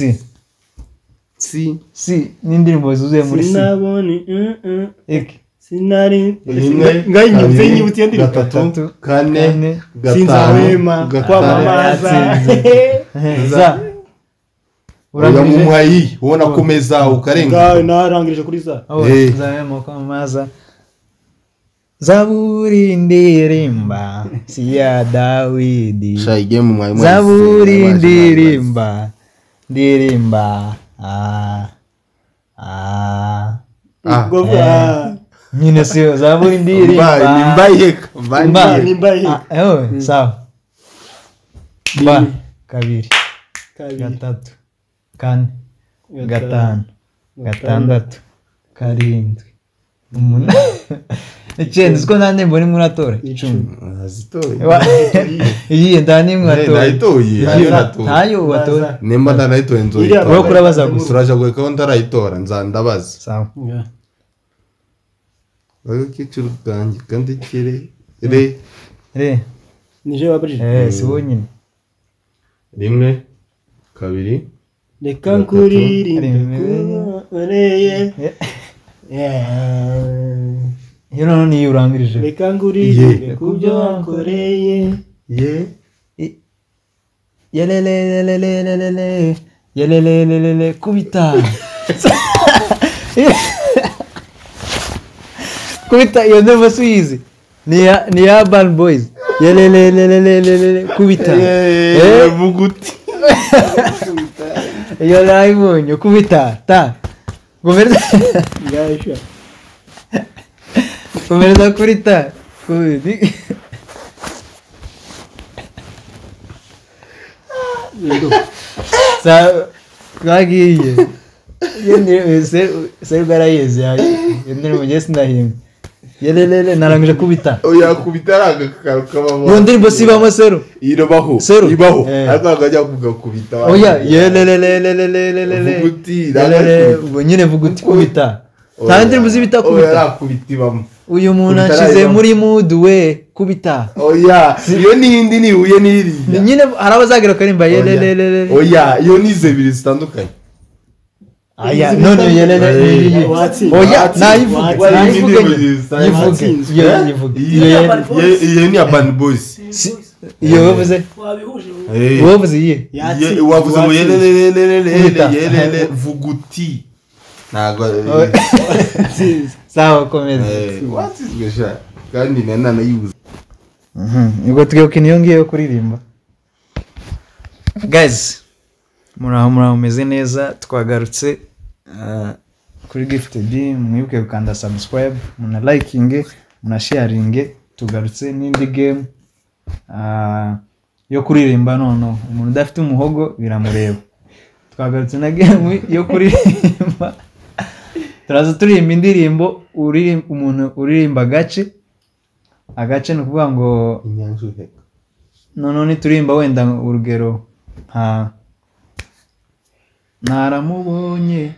C. C. C n'indirimbo zuzuye muri C. Sinabone Iki. Sinari Rimwe, ngayinyibutse nyibutse iyo ndirimbo. Gatatu, kane, gatanu, Sinzahwema kwamamaza. Za. Urangije mumuhayi ubona komeza ukarenga. Narangirije kuri za. Sinzahwema kwamamaza. Zaburi ndirimba si ya Dawidi. Zaburi ndirimba ndirimba a a a nyine si zaburi ndirimba nimba eh sawa. Ba kabiri gatatu kane gatanu gatandatu karindwi umunani icyenda. Uziko nta ndirimbo nimwe uratora? Icumi. Azitoye. Iyi nta nimwe watoye. Nayitoye. Ntayo watoye. Nimba ntanayitoye nzoyitora. Wowe kurabaza gusa. Turaja guheka ntarayitora nzandabaza. Sawa. Agakecuru kanjye kandi kere re re nije wabajije. Si wowe nyine. Rimwe kabiri reka nkuririmbe kubareye. Iyo noneho niyo urangirije. Reka nguririmbe kubyo wankoreye. Ye yelelelelelelele yelelelelele kubita. Kubita iyo ndirimbo si uyizi? Ni ya Urban Boys. Yelelelelelele kubita. Vuguti. Iyo nayibonye kubita ta. Gomereza. Komereza kuri ta. Sa twagiye. Seru barayizi iyo ndirimbo njye sinahimba. Yelelele narangije kubita. Oya kubita aranga kabamo. Iyo ndirimbo si ibamo seru. Irobaho. Seru. Ibaho. Ariko akajya kuvuga kubita. Oya yelelelelelelele. Vuguti. Ubwo nyine vuguti kubita. Nta ndirimbo zibita kubita. Oya arakubita ibamo. Uyu muntu anshize muri mood we kubita. Oya iyo nindi ni uye niriya. Nyine hari abazagira karimba yelelelele. Oya iyo ni zebiri zitandukanye. Aya none yelele. Oya nayivuge nayivuge. Yivuge. Iyo ni Urban Boys. Iyo wavuze? Wabihuje. Wavuze iye? Wavuze ngo yelelelelele yelele vuguti. Ntago sawa komeza. Watsinzwe sha kandi nana nayibuze. Ubwo tugiye gukina iyo ngiyo kuririmba. Guys, muraho muraho meze neza, twagarutse kuri Gifted. Mwibuke gukanda subscribe, muna liking, muna sharing. Tugarutse n'indi game yo kuririmba. Noneho umuntu udafite umuhogo biramureba. Twagarutse na game yo kuririmba. Turaza turirimba indirimbo, umuntu uririmba agace. Agace ni ukuvuga ngo noneho niturimba wenda urugero nka naramubonye,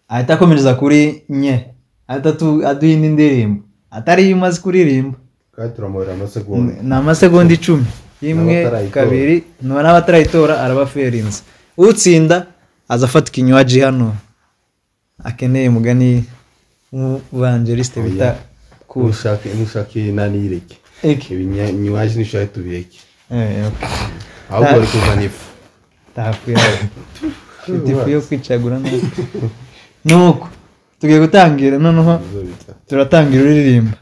ahita akomereza kuri nye, ahita aduha indi ndirimbo atari iyo umaze kuririmba. Kandi turamubera amasegonda. Ni amasegonda 10. Imwe, kabiri, n'abatarayitora arabaferinze. Utsinda aza afata ikinywaji hano akeneye mugani w'umuvangeliste bita Kushake nushake nani ireke. Ibinywaji nishake tubireke. Okay. Ahubwo ari kuzana ifu. Tafuye. Ifu yo kwicagura nabi. Nuko tugiye gutangira noneho turatangira uririmba.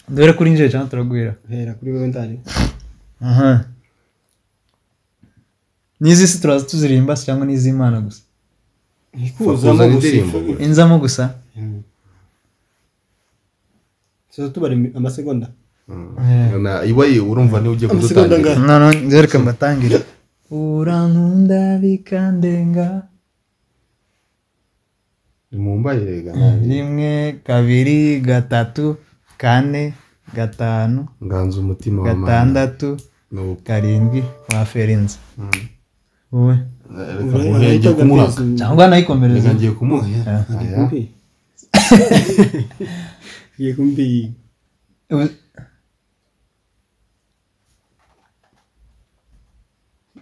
Dore kuri nje cyangwa turagwira. Hera kuri wewe ndari. Aha. Nizi si turaza tuzirimba cyangwa nizimana gusa. Ikuzamo gusa. Inzamo gusa. So tubari amasegonda. Na iwaye urumva ni ugiye kudutangira. No nzereka mbatangire. Urankunda bikandenga. Mumbaye rega. 1 2 3 4 5 nganza umutima wa mama. 6 7 waferinze. Wowe cyangwa nayikomereza. Ngiye kumuha. Ngiye kumbi.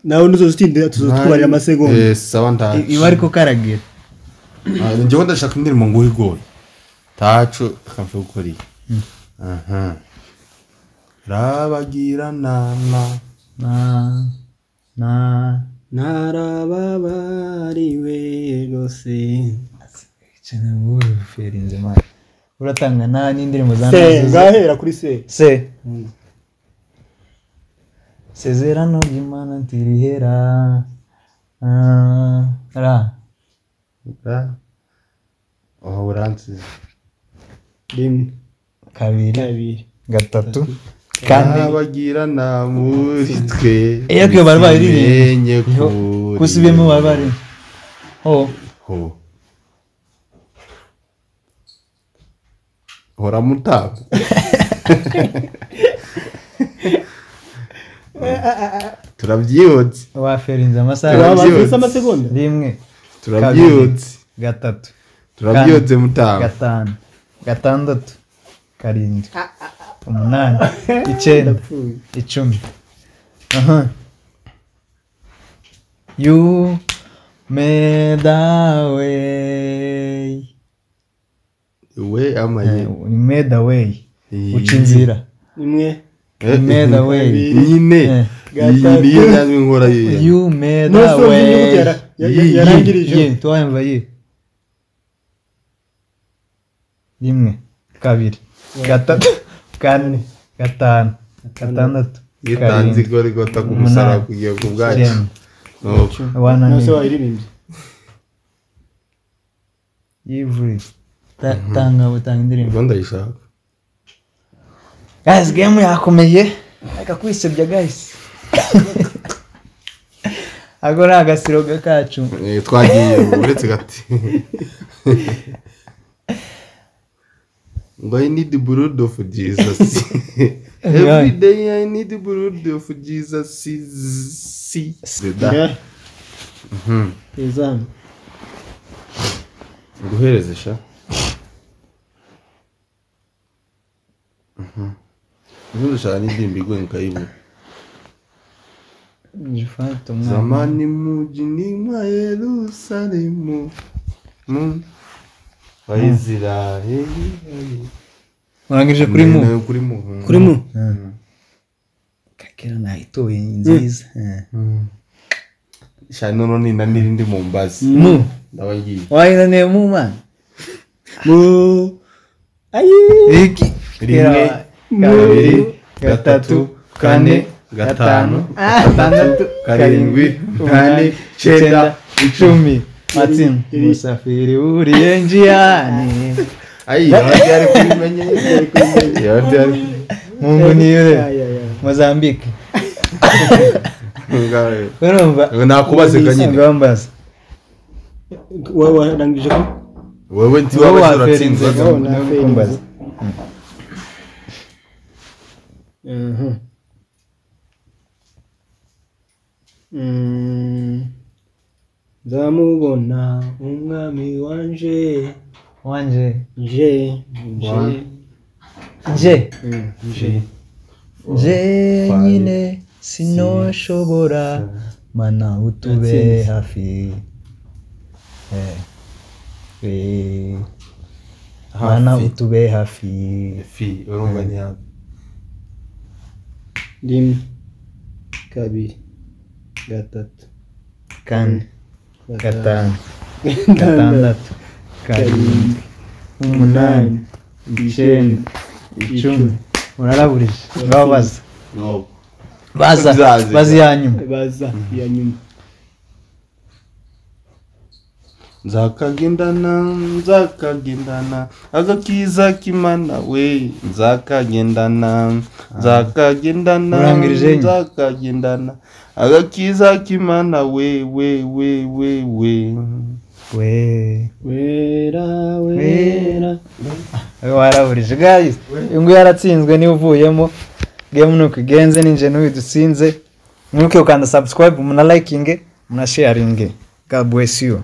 Nawe ntuzozitindira tuzotwarira amasegonda. Sawa ndacu. Iba ariko karagira. Njyewe ndashaka indirimbo ngo igoye. Tacu akamfe gukora iyi. Aha. Rabagirana na na na narababariwe rwose. Cyane wuferinze man. Uratanga na n'indirimbo za Se ngahera kuri se. Se. Sezerano ry'Imana ntirihera. Ra. Ra. Oh, uransize. 1 2 3 4. Rabagirana muri twe. Iyo ko bari bari kusubiyemo bari bari. Ho. Ho. Hora mutaba. Turabyihutse. Waferinze amasaha. Turabyihutse amasegonda. 1 Turabyihutse. 3 Turabyihutse mutaba. 5 6 7 8 9 10. Aha. You made a way. We amaye. You made a way. Uca inzira. Imwe. You made a way. Nyine. Niyo yanyu nkora yiye. You made a way. Yarangirije. Twayumva yi. 1 2 3 4 5 6 Yitanze igorigota ku musaraba kugiye ku bwacu. Nose wayiririmbye. Yivuri. Tanga butanga indirimbo. Rwanda yishaka. Guys, game yakomeye. Reka kwisebya guys. Ago ni agasiroga kacu. Twagiye uretse gati. I need the blood of Jesus. Every day I need the blood of Jesus. See. Exam. Nguhereze sha. Nzusha n'indirimbo igoye nkayibura. Jifata umwana. Zamani mujini mwa Yerusalemu. Waisraeli. Urangije kuri mu. Kuri mu. Kuri mu. Kakera nayitoye nziza. Sha nono ni nanirindi mu mbazi. Mu. Ndabagiye. Wayinaniye mu man. Mu. Ayi. Iki. 1 2 3 4 5 6 7 8 9 10. Martin, musafiri uriye njiani. Ayi, yari kubimenye. Yari. Mungu ni yule. Mozambique. Ngawe. Urumva? Nakubaze kanyine. Ngambaza. Wewe warangije ko? Wewe nti wawe uratsinze. Nakumbaza. Nzamubona umwami wanje. Wanje. Nje. Nje. Nje. Nje. Nje nyine sinoshobora mana utube hafi. Mana utube hafi. Fi urumva ni hafi. 1 2 3 4 5 6 7 8 9 10. Uraraburije. Ngabaza. No. Baza. Baza ya nyuma. Baza ya nyuma. Nzakagendana, nzakagendana agakiza k'Imana we, nzakagendana, nzakagendana, nzakagendana agakiza k'Imana we we we we we we wera wera. Waraburije guys. Ingu yaratsinzwe ni uvuyemo. Game nuko igenze ninje n'uyu dutsinze. Mwibuke ukanda subscribe, muna liking, muna sharing. God bless you.